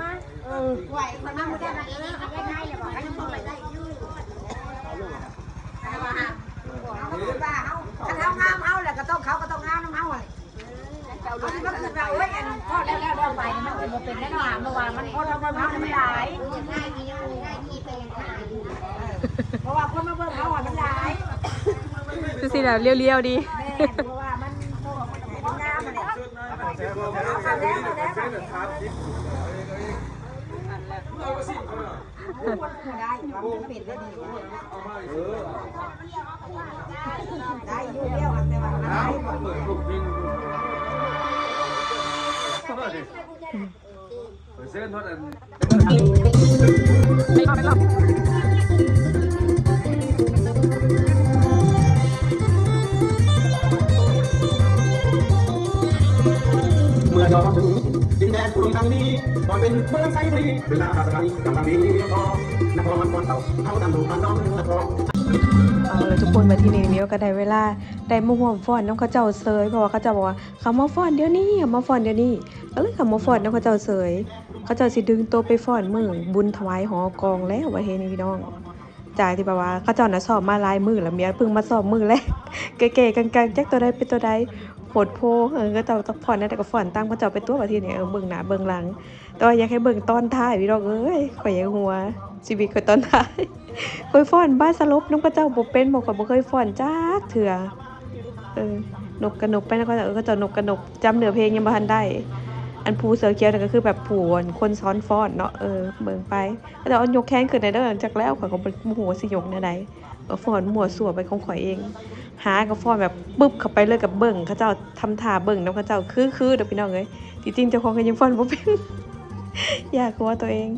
ມາ ເອີ ໄຫວ ເພິ່ນມາມື້ໃດມາເອງ ເຮົາໄດ້ໄດ້ແລ້ວບໍ່? ເຮົາຍັງບໍ່ໄດ້ຢູ່ ເຮົາວ່າ ເຮົາວ່າເຮົາ ຄັນເຮົາງາມເຮົາແຫຼະ ກໍຕ້ອງ ເຂົາກໍຕ້ອງງາມນຳເຮົາຫັ້ນແຫຼະ. ເຈົ້າ ເຮົາຊິມາຄິດວ່າ ໂອ້ຍ ອັນ ພໍແລ້ວ ແລ້ວ ແລ້ວໄປ ມັນເປັນບໍ່ເປັນແນ່ນອນ ເພາະວ່າມັນ ເພາະວ່າເຮົາງາມມັນຫຼາຍ ເພາະວ່າຄົນມາເບິ່ງເຮົາ ມັນຫຼາຍ ຄືຊິແບບລ້ຽວໆດີ ແມ່ນ ເພາະວ່າມັນ ມັນງາມຫັ້ນແຫຼະ. ໄດ້ຢູ່ແລ້ວ ແຕ່ວ່າມັນຫຼາຍ ເປີດເຊີນຮອດອັນ ເມື່ອຍອມເຖິງດິນແດນກວາງທາງນີ້ ບໍ່ເປັນເມືອງໄຊບຣີ ເວລາສະຖານີກຳລັງດີພໍ ນະຄອນຄອນເຕົາ ເຮົາຕັ້ງລູກມານອນນະຄອນ. ເອົາລະທຸກຄົນ ມາທີ່ນີ້ມີໂອກາດໄດ້ເວລາ ໄດ້ມາຮ່ວມຟ້ອນນຳເຂົາເຈົ້າເສີຍ ເພາະວ່າເຂົາເຈົ້າບອກວ່າ ເຂົ້າມາຟ້ອນດຽວນີ້ ເຂົ້າມາຟ້ອນດຽວນີ້ ກໍເລີຍເຂົ້າມາຟ້ອນນຳເຂົາເຈົ້າເສີຍ. ເຂົາເຈົ້າຊິດຶງໂຕໄປຟ້ອນມື້ບຸນຖວາຍຫໍກອງແລ້ວ ບາດເຮັດນີ້ພີ່ນ້ອງ. ຈາກທີ່ແບບວ່າເຂົາເຈົ້ານະຊ້ອມມາຫຼາຍມື້ແລ້ວ ເມຍເພິ່ງມາຊ້ອມມື້ແລກ ແກ່ໆກັງໆ ຈັກໂຕໃດເປັນໂຕໃດ. ໂພດໂພ ເອີ ເຂົາເຈົ້າຈັກຟ້ອນແນວໃດກໍຟ້ອນຕາມເຂົາເຈົ້າໄປຕົວະ ບາດທີນີ້ ເອີ ເບິ່ງໜ້າເບິ່ງຫຼັງ. ແຕ່ວ່າຢາກໃຫ້ເບິ່ງຕອນທ້າຍພີ່ນ້ອງເອີຍ ຂ້ອຍຢາກຫົວ ຊີວິດຂ້ອຍຕອນທ້າຍ ຂ້ອຍຟ້ອນບາສະຫຼົບນຳເຂົາເຈົ້າບໍ່ເປັນ ເພາະຂ້ອຍບໍ່ເຄີຍຟ້ອນຈັກເທື່ອ. ເອີ ນົບກະນົບໄປນຳເຂົາເຈົ້າ ເອີ ເຂົາເຈົ້ານົບກະນົບ ຈຳເນື້ອເພງຍັງບໍ່ທັນໄດ້. ອັນຜູ້ເສື້ອຂຽວນັ້ນກໍຄືແບບຜູ້ ອັນ ຄົນສອນຟ້ອນເນາະ ເອີ ເບິ່ງໄປ. ເຂົາເຈົ້າເອົາຍົກແຂນຂຶ້ນແດ່ເດີ ຈັກແລ້ວ ຂ້ອຍກໍບໍ່ ບໍ່ຮູ້ວ່າຊິຍົກແນວໃດ ກໍຟ້ອນມົ້ວຊົ່ວໄປຂອງຂ້ອຍເອງ. ຫາກໍຟ້ອນແບບປຶບເຂົ້າໄປເລີຍ ກໍເບິ່ງເຂົາເຈົ້າ ທຳທ່າເບິ່ງນຳເຂົາເຈົ້າ ຄືໆ ເດີພີ່ນ້ອງເອີຍ. ທີ່ຈິງເຈົ້າຂອງກໍຍັງຟ້ອນບໍ່ເປັນ ຢາກຫົວຕົວເອງ.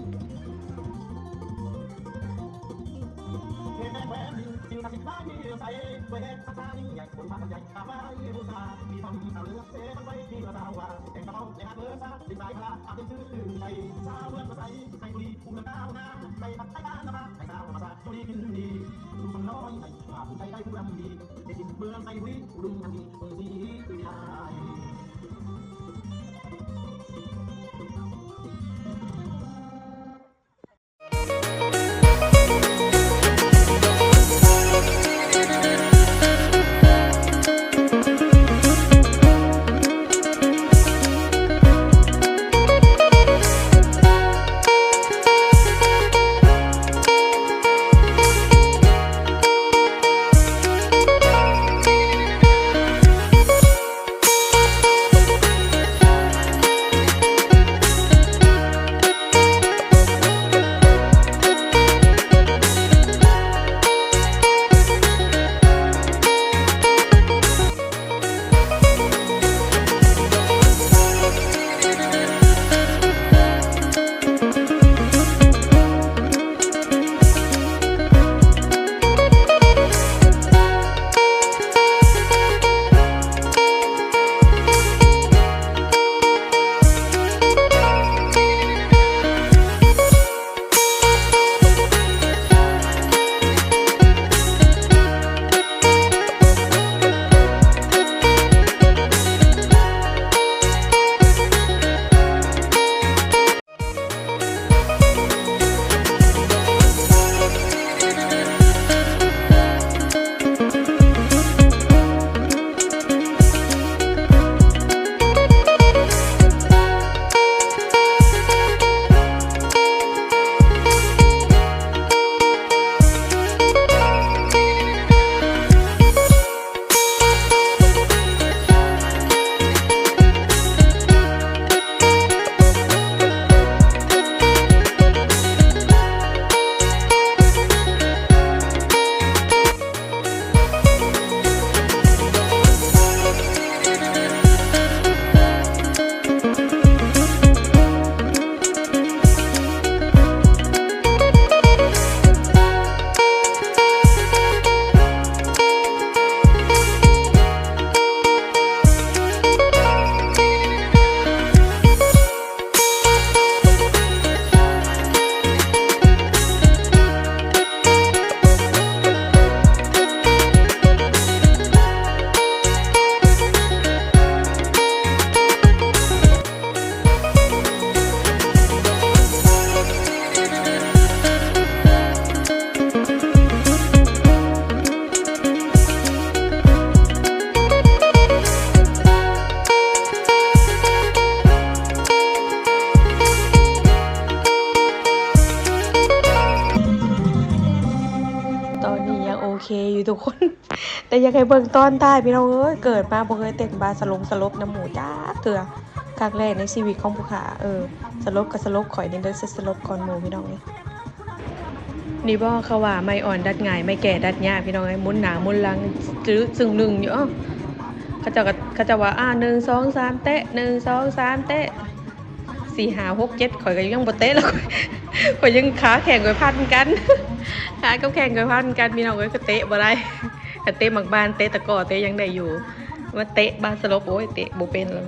ຕອນນີ້ຍັງໂອເຄຢູ່ທຸກຄົນ ແຕ່ຢາກໃຫ້ເບິ່ງຕອນທ້າຍ ພີ່ນ້ອງເອີຍ ເກີດມາບໍ່ເຄີຍເຕັ້ນບາສະຫຼົງສະຫຼົບນຳໝູ່ຈັກເທື່ອ. ຄັ້ງແລກໃນຊີວິດຂອງຜູ້ຂ້າ ເອີ ສະຫຼົບກໍສະຫຼົບ ຂ້ອຍນີ້ໄດ້ສະຫຼົບກ່ອນໝູ່ ພີ່ນ້ອງເອີຍ. ນີ້ບໍ່ ເຂົາວ່າໄມ້ອ່ອນດັດງ່າຍ ໄມ້ແກ່ດັດຍາກ ພີ່ນ້ອງເອີຍ ໝູນໜ້າໝູນຫຼັງ ຈຶຊຶ່ງໜຶ່ງຢູ່. ເອົ້າ ເຂົາເຈົ້າກໍ ເຂົາເຈົ້າວ່າ ອ່າ ໜຶ່ງ ສອງ ສາມ ແຕະ ໜຶ່ງ ສອງ ສາມ ແຕະ ສີ່ ຫ້າ ຫົກ ເຈັດ ຂ້ອຍກໍຍັງບໍ່ເຕະ ແລ້ວຂ້ອຍ ຂ້ອຍຍັງ ຂາແຂ້ງຂ້ອຍພັນກັນ ຂາກັບແຂ້ງຂ້ອຍພັນກັນ ພີ່ນ້ອງເອີຍ ກໍເຕະບໍ່ໄດ້. ຄັນເຕະໝາກບານ ເຕະຕະກໍ ເຕະຫຍັງໄດ້ຢູ່ ມາເຕະບານສະຫຼົບ ໂອ້ຍ ເຕະບໍ່ເປັນເລີຍ.